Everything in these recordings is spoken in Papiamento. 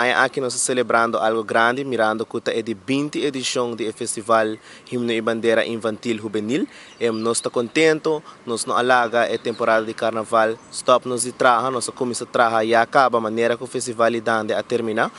Aña aki nos ta celebrando algo grandi, mirando cu ta e di 20 edicion di e Festival Himno y Bandera Infantil Hubenil. Nos ta contento, nos no a laga e temporada di carnaval stop nos di traha, nos a cuminsa traha ya caba manera cu Festival di Dande a termina.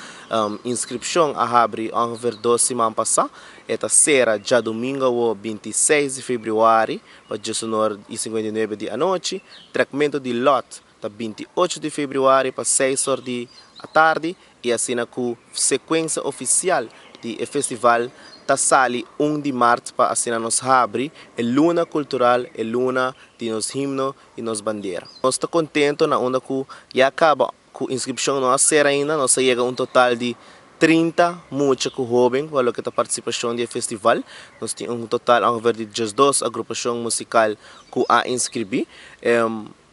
Inscripcion a habri ongeveer 2 siman pasa, e ta cera diadomingo 26 di februari pa 19:59 di anochi. Trekmento di lot ta 28 di februari pa 6 or di atardi y asina cu secuencia oficial di festival ta sali 1 di maart pa asina nos habri e luna cultural, e luna di nos himno y nos bandera. Nos ta contento na unda cu ya caba cu inscripcion no a cera ainda, nos a yega un total di 30 mucha cu hoben pa loke ta participacion di festival. Nos tin un total ongeveer di 12 agrupacion musical cu a inscribi.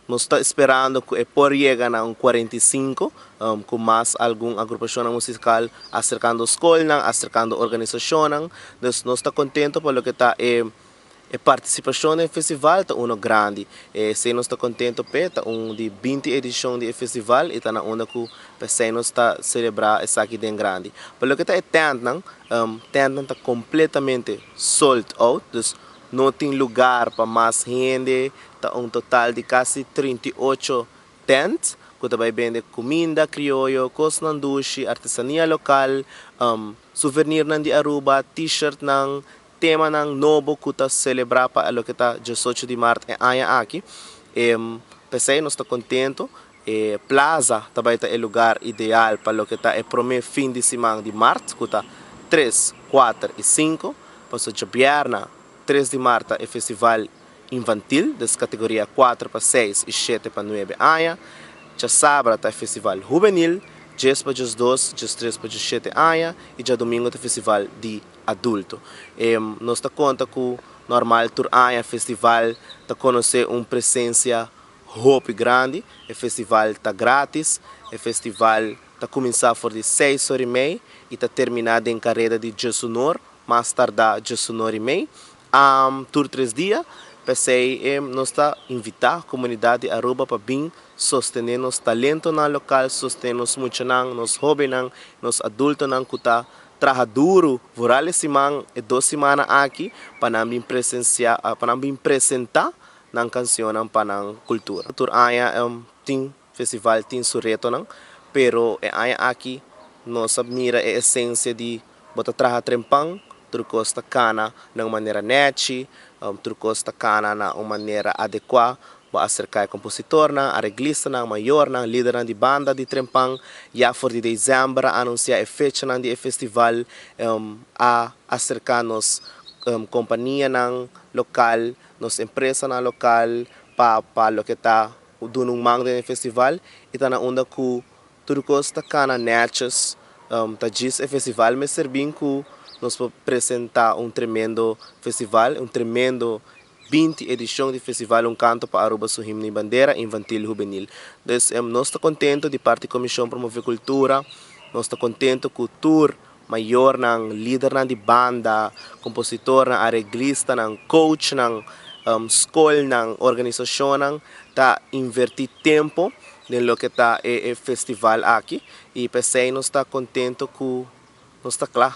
Nos ta sperando cu e por yega na un 45, cu mas algun agrupacion musical acercando scol, acercando organisacion. Nos ta contento pa loke ta e participacion den festival, ta uno grandi. Si nos ta contento pe, ta un di 20 edicion di festival y ta na unda cu p'esey nos ta celebra esaki den grandi. Pa loke ta e tent nan, tent nan ta completamente sold out, dus no tin lugar pa mas hende, ta un total di casi 38 tent, cu tambe bende cuminda crioyo, cos nan dushi, artesania local, souvenir nan di Aruba, t-shirt nan, tema nan nobo cu ta celebra pa loke ta 18 di maart e aña aki. P'esey nos ta contento, e Plaza tambe ta e lugar ideal pa loke ta e prome fin di siman di maart, cu ta 3, 4 y 5, paso diabierna 3 di maart e festival infantil, di categoria 4 pa 6 y 7 pa 9 aña. Diasabra ta festival hubenil, 10 pa 12, 13 pa 17 aña, y diadomingo ta festival di adulto. Nos ta conta cu normal tur aña festival ta conoce un presencia hopi grandi, e festival ta gratis, e festival ta cuminsa for di 6:30 y ta termina den careda di 11 or, mas tarda 11:30. Tur 3 dia, p'esey nos ta invita comunidad di Aruba pa bin sostene nos talento nan local, sostene nos muchanan, nos hobennan, nos adultonan cu ta traha duro, vooral siman e 2 siman aki, pa nan bin presencia, pa nan bin presenta nan cancion pa nan cultura. Tur aña tin festival tin su retonan, pero e aña aki nos a mira e esencia di bo ta traha trempan, tur cos ta cana na un manera nechi, tur cos ta cana na un manera adecua, bo a acerca e compositornan, areglistanan, mayornan, lidernan di banda di trempan, ya for di december a anuncia e fechanan di festival, a acerca nos companianan local, nos empresanan local, pa loke ta duna un man den festival, y ta na unda cu tur cos ta cana netjes, ta djis e festival mester bin cu nos por presenta un tremendo festival, un tremendo 20 edicion di festival Un Canto pa Aruba su Himno y Bandera Infantil Juvenil. Dus nos ta contento di parti Comision Promove Cultura, nos ta contento cu tur mayornan, lidernan di banda, compositornan, areglistanan, coachnan, scolnan, organisacionnan ta inverti tempo den loke ta e festival aki y p'esey nos ta contento cu nos ta cla.